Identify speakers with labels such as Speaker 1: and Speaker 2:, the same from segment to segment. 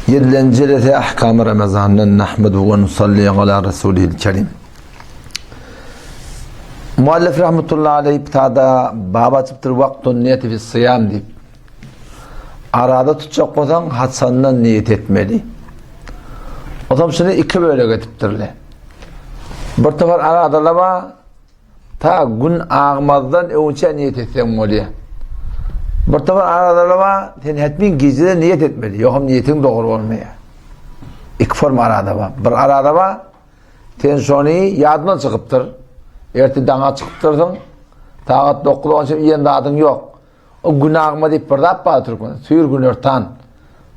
Speaker 1: Ýedilenji jelese Ahkamy Ramazandan nahmeduhu we nusalli ala rasulihil kerim. Muallif rahmetullahi aleyh kitabda bab açypdyr wagtun niýeti fi syýam diýip. Arada tutjak bolsaň haçandan niýet etmeli. Otam şuny iki bölek etipdirler. Bir topar aradalar bar, Ta gün agmazdan öňçä niýet etseň bolýar. Bir topar aradalar bar, sen hetmin gijede niýet etmeli, ýogsam niýetiň dogry bolmaýar. Iki forma arada bar. Bir arada bar, sen şony ýadyňdan çykypdyr. Erte daňa çykypdyrsyň, sagat 9 onça iýen zadyň ýok. O gün agma diýip bir zat bar türkmen. Süýr günortan.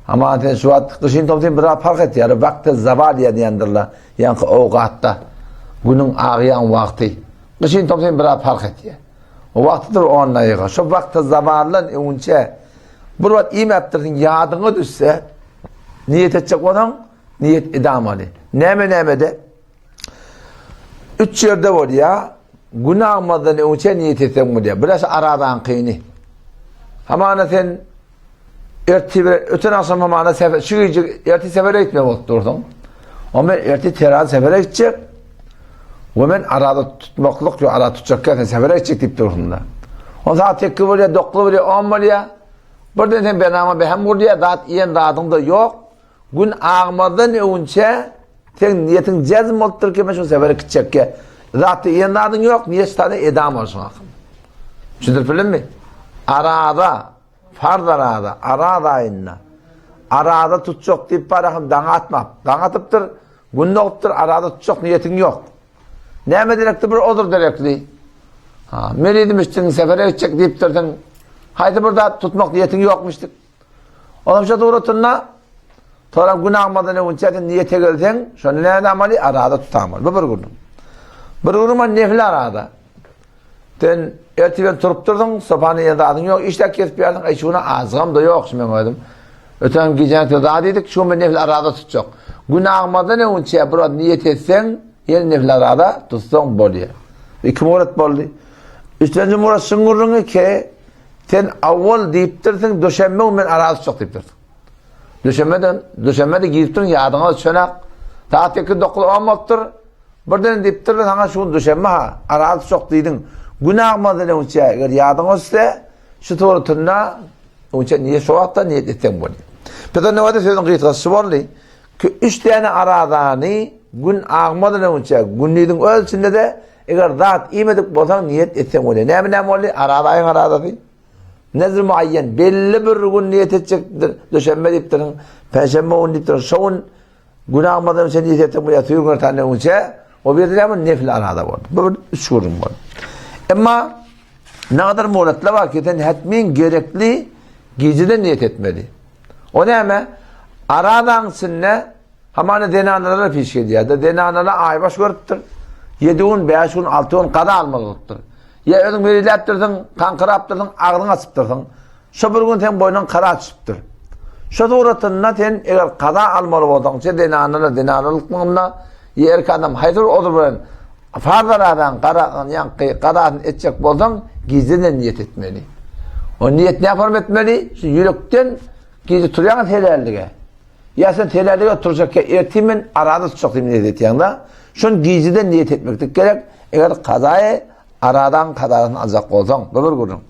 Speaker 1: Aman sen şu wagt gyşyn tomsyn bir zat fark etýär. Wagty zawal diýendirler. Ýaňky owgatda günüň agýan wagty. Gyşyn tomsyn bir zat fark etýär. O wagtydyr on daýyga. Şu wagty zawaldan öňünçe bir wagt iýmäpdirsiň ýadyňa düşse niýet etjek bolsaň niýet edamaly. Näme nämede? Üç ýerde bolýar. Gün agmazdan öňçe niýet etseň bolýar. Biraz aradaňkyny. Hamana sen ertir öten akşam hamana sefer, şu gije ertir sefere gitmek bolup dursuň. O men ertir teran sefere gitjek. We men arada tutmaklyk ýok, arada tutjak sen sefere gitjek diýip dursuň da. On saat 8 bolýar, 9 bolýar, 10 bolýar. Birden sen benama behem gurýar, zat iýen zadyň da ýok. Gün agmazdan öňünçä seň niýetiň jezm bolupdyr ki, men şu sefere gitjekge. Zatda iýen zadyň ýok, niýet sada edam bolsun akym. Düşündirip bildim Arada, farz arada, araz aýynda. Arada tutjak diýip barahym daňa atmap. Daň atypdyr, gün dogupdyr, arada tutjak niýetiň ýok. Näme derekli bir odur derekli. Ha, meridimişdiň, sefere gitjek diýipdirsiň. Haýsy bir zat tutmak niýetiň ýokmuşdyk. Olam şu suratynda Sonra gün agmadan öňünçä sen niýete gelseň, şony näde amaly? Arada tutamaly. Bu bir gün. Bir gün nefil arada. Sen erteden turup durduň, sopany ýen zadyň ýok, işläp kesip ýardyň, aý şuna azgam da ýok, şu men özüm. Öten gijäni söz zat diýdik, şu men nefil arada tutjak. Gün agmadan öňünçä bir niýet etseň, ýene nefil arada tutsaň bolýar. Iki murat boldy. Üçünji murat şuň gürrüňi ki, Sen awwal diýipdirsiň, duşenbe gün men araza tutjak diýipdirsiň. Duşenbeden, duşenbe-de giripdirin, ýadyňa düşenak. Saat 8, 9, 10 bolupdyr. Birden diýipdirler, saňa şu gün duşenbe ha, araza tutjak diýdiň. Gün agmazdan öňçe, eger ýadyňa düşse, şu suratynda öňçe niýet şu wagtda niýet etseň bolýar. Biz onda wada sözüň gysgasy şu boldy. Ki üç däne arazany gün agmazdan öňçe, gündiziň öz içinde-de Eger zat iýmedik bolsaň niýet etseň bolýar. Näme näme boldy? Araza aýyň arazasy. Nezr muayyen belli bir gün niýet etjekdir. Düşenbe diýipdirin, penşenbe gün diýipdirin. Şo gün gün agmadan sen niýet etseň bolýar. Süýr gün tane öňçe o bir näme nefil araza boldy. Bu bir üç gün boldy. Emma ne kadar muhletler var ki sen hetmin gerekli geceden niyet etmeli. O näme? Aradan içinde Hamana zenanalara piş gelýär-de, zenanalar aýbaş görüpdir. Ýedi gün, bäş gün, alty gün gaza almaly bolupdyr. Ýa özüň meriläpdirsiň, kaňkyrapdyrsyň, agzyňy açypdyrsyň. Şo bir gün seň boýnuň kaza düşüpdir. Şo suratynda sen eger kaza almaly bolsaň, şe zenanalar zenanalykmyňda, ýa erkek adam haýsy bir ozur bilen farz aradan gara, ýaňky gazasyny etjek bolsaň, gijeden niýet etmeli. O niýet näme etmeli? Şu ýürekden gije turýaň helallige. Ýa sen telälige oturjak ýa ertir men arada tutjak diýip niýet etýäň-de, şony gijeden niýet etmeklik gerek. Eger kazaýy aradan kazasyny aljak bolsaň, bu bir gürrüň.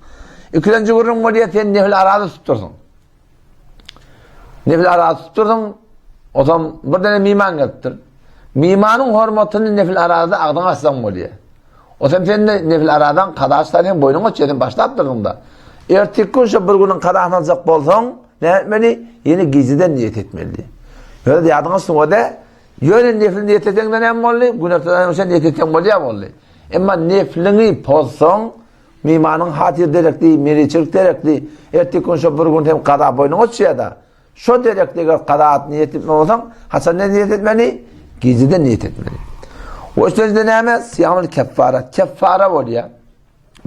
Speaker 1: Ikilenji gürrüň bolýar, sen nefil arada tutdursyň. Nefil arada tutdursyň, otam bir däne miman gelipdir. Mimanyň hormatyny nefil arada agzyňa açsaň bolýar. O sen sen nefil aradan kaza açsaň hem boýnuňa açýar, sen başlapdyrsyň-da. Erteki gün şo bir günüň kazasyny aljak bolsaň, Näme etmeli? Ýene gijeden niýet etmeli. Ýöne ýadyňa suwada ýöne nefil niýet edeňde näme boldy? Günortadan sen niýet etseň bolýar boldy. Emma nefliňi pozsaň, mimanyň hatyr derekli, meriçilik derekli, erteki gün şo bir gün hem kaza boýnuňa düşýär-de. Şo derekli eger kaza niýet etme bolsaň, haçan niýet etmeli? Gijeden niýet etmeli. O üçünjide näme? Syýamul keffara. Keffara bolýar.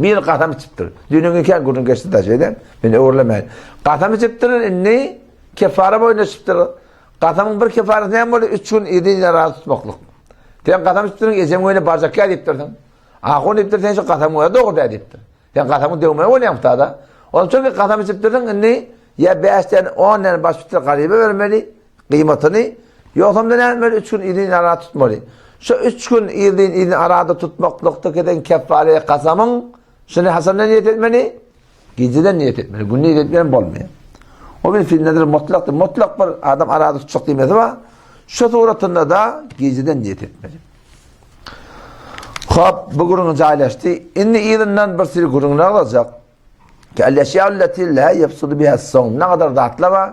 Speaker 1: Bir gasam içipdir. Düýnüň iken gürrüň geçdi da şeýden. Men öwrülemäýin. Gasam içipdir, indi kefara boýuna içipdir. Gasamyň bir kefarasy näme boldy? 3 gün ýedi razy tutmaklyk. Sen gasam içipdiriň, ejeň öýüne barjak ýa diýipdirsiň. Ahun diýipdir, sen şu gasamyň öýe dogry dä diýipdir. Sen gasamy döwmeli bolýaň mutada. Onuň üçin gasam içipdirsiň, indi ýa 5 däne, 10 däne baş bitir garyba bermeli. gyýmatyny, ýogsam-da näme etmeli, üç gün yzyn arada tutmaly. Şu üç gün yzyn yzyn arada tutmaklykda kesen keffare kasamyň, şuny haçandan niýet etmeli? Gijeden niýet etmeli. Gündiz etmän bolmaýar. O bir fil nedir mutlak, mutlak bir adam arada tutjak diýmesi bar. Şu suratynda da gijeden niýet etmeli. Hop, bu gürrüň jaýlaşdy. Indi yzyndan bir sürü gürrüňler alacak. Ki el-eşýa'u-lleti la ýefsudu biha as-sawm. Ne kadar zatlar bar.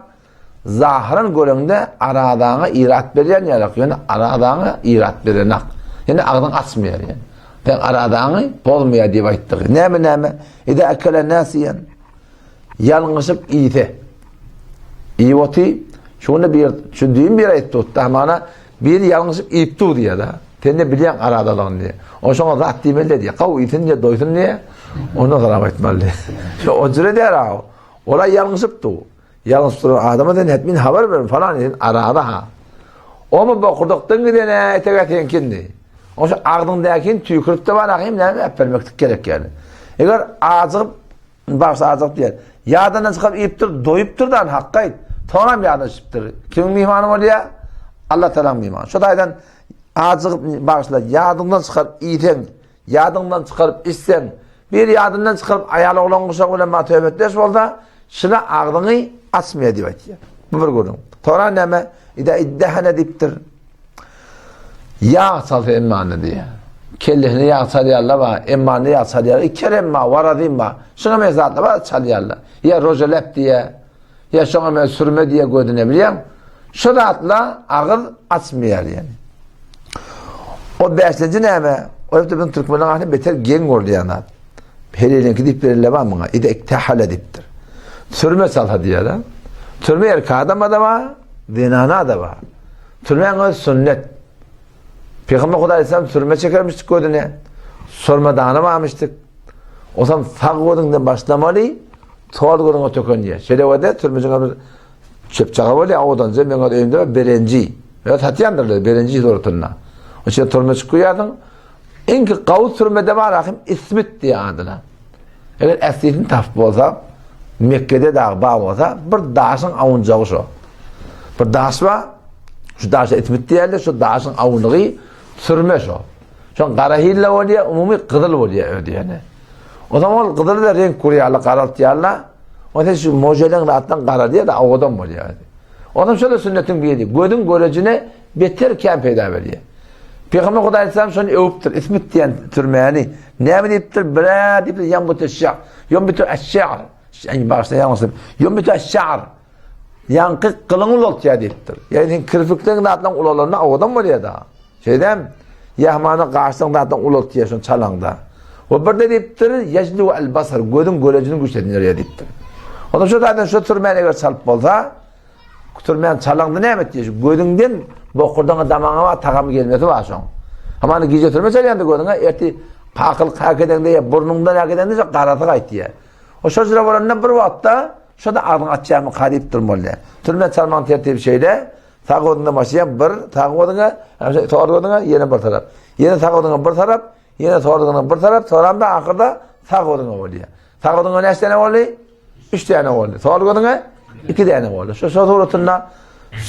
Speaker 1: Zahyran göreňde aradaňa irat berýän ýalak, ýöne aradaňa irat berenak. Ýöne agzyň açmaýar ýöne. Sen aradaňy bozmaýar diýip aýtdyk. Näme näme? Ida akala nasiyan. Ýalňyşyp iýse. Iýip oty, şunda bir şu düýn bir aýtdy, hamana bir ýalňyşyp iýip dur diýýär-de. Sen de bilýäň aradalygyny diýýär. O şoňa zat diýmeli diýýär. Gawy iýsin diýýär, doýsun diýýär. Ondan soň aýtmaly diýýär. Şo o jüre diýär aw. Ola ýalňyşyp dur. Ýalňyşyp duran adama sen hetmin habar ber falan diýen arada ha. Omy bokurdakdan giden etege seňkindi. O şu agzyňdakini tüýkürip de bar ahim näme äpbermeklik gerek ýaly. Eger ajygyp Başda ajygyp diýer. Ýadyndan çykyp iýipdir, doýupdyr da hakka aýt. Soňam ýadyna düşüpdir. Kimiň myhmany bolýar? Allah Tagalaň myhmany. Şu taýdan ajygyp bagyşla, ýadyňdan çykaryp iýseň, ýadyňdan çykaryp içseň, bir ýadyndan çykaryp aýal oglan guşak bilen ma töhmetleş bolsa, şuna agzyňy açmaýar diýip aýtýar. Bu bir gürrüň. Soňra näme? Ida iddehene diýipdir. Ýag çalsa emmany diýýär. Kellesine ýag çalýarlar bar, emmanyna ýag çalýarlar. E, kerem bar, warazim bar. Şuňa meňzeş zatlar bar, çalýarlar. Ýa rojelep diýýär, ýa şoňa meňzeş sürme diýýär gözüne bilýäň. Şu zatlar agyz açmaýar ýani. O bäşinji näme? O ýerde biziň türkmenleriň arasynda beter geň görülýän zat. Heleliňki diýip berilýär bar muňa. Ide iktehale diýipdir. Sürme çalsa diýýär. Sürme erkek adama da bar, zenana da bar. Sürmäň özi sünnet. Pygamber Hudaý aleyhisselam sürme çekermişdik gözüne. Sürme dana barmyşdyk. Osam sag gözüňden başlamaly, sol gözüňe töken diýär. Şeýle bolsa sürmejik bir çöp çaga bolýar, owadanca meň öz öýümde berenji. Ýa satýandyrlar berenji suratynda. O şeýle sürme çyk goýarsyň. Iň gawy sürmede bar ahim ismit diýär adyna. Eger äslisini tapyp bolsa, Mekgede dagy bar bolsa, bir daşyň awunjagy şo. Bir daş bar, şu daşa ismit diýerler, şu daşyň awunygy sürme şo. Şoň gara hille bolýar, umumy gyzyl bolýar özi ýöne. O zaman ol gyzyly da reňk gurýarlar, garaltýarlar. O sen şu mojeleň zatdan garalýar da owadan bolýar. Ondan şöyle sünnetiň biri, gözüň görejine beter kän peýda berýär. Pygamber Hudaý aleyhisselam şony öwüpdir. Ismit diýen türmäni. Näme diýipdir? Birä diýipdir, ýambut şa'r. Ýambut aş-şa'r. Ýani başda ýalňyşdym. Ýambut aş-şa'r. Ýaňky gylyň ulaltýar diýipdir. Ýani sen kirpikleň zatlaň ulalanda owadan bolýar da. Şeýdem ýahmany gaşlaň zatlaň ulaltýar şony çalaňda. We bir de diýipdir, ýejlu al-basar, gözüň görejini güýçlendirýär diýipdir. Onda şu zaten şu türmäni eger çalyp bolsa, Kütürmän çalaňda näme etýär? Şu gözüňden bokurdaňa damaňa bar tagam gelmesi bar şoň. Hamany gije sürme çalýanda gözüňe erti kakyl kak edeňde ýa burnuňdan ýa edeňde şo garasy gaýtýar. O şo jüre bolanda bir wagtda şo-da agzyňy açýarmy ka diýip durmaly. Sürme çalmagyň tertibi şeýle, sag gözüňden başlaýaň bir sag gözüňe, sol gözüňe ýene bir tarap. Ýene sag gözüňe bir tarap, ýene sol gözüňe bir tarap, soramda ahyrda sag gözüňe bolýar. Sag gözüňe näçe däne boldy? Üç däne boldy. Sol gözüňe iki däne boldy. Şu şo suratynda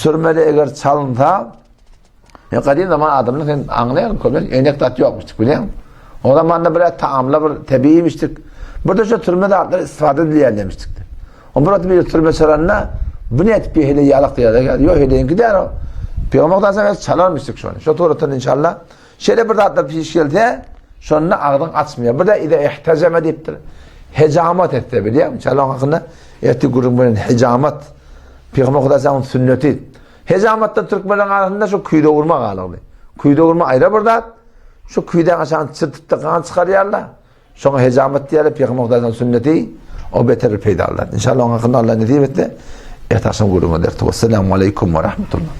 Speaker 1: sürmeli eger çalynsa, ya gadim zaman adamlar sen aňlaýaryn köplenç enek zat ýokmuşdyk bilýäň. O zamanda bir taamla bir tebiiymişdik. Burada şu sürme zatlar istifade edilýär demişdik. O bir bir sürme çalanda bu ne etip bir hele ýalak diýýär. Ýok heleýinki däl o. Peygamber Hudaý çalarmyşdyk şony. Şu suratynda inşallah Şeýle bir zatlar piş gelse, şonda agzyň açmaýar. Bir de ide ihtejeme diýipdir. Hejamat etse bilýärmi? Çalan hakynda ertir gürrüň beren hejamat. Pygamber Hudaýyň sünneti. Hejamatdan türkmenleriň arasynda şu küýde urma galygdy. Küýde urma aýra bir zat. Şu küýdäň aşagyny çyrtyp-da gan çykarýarlar. Şoňa hejamat diýerler, Pygamber Hudaýyň sünneti o beter bir peýdaly zat. İnşallah oň hakynda Allah nesip etse, ertir akşam gürrüň ederis. Wesselamu aleýkum we rahmetullah.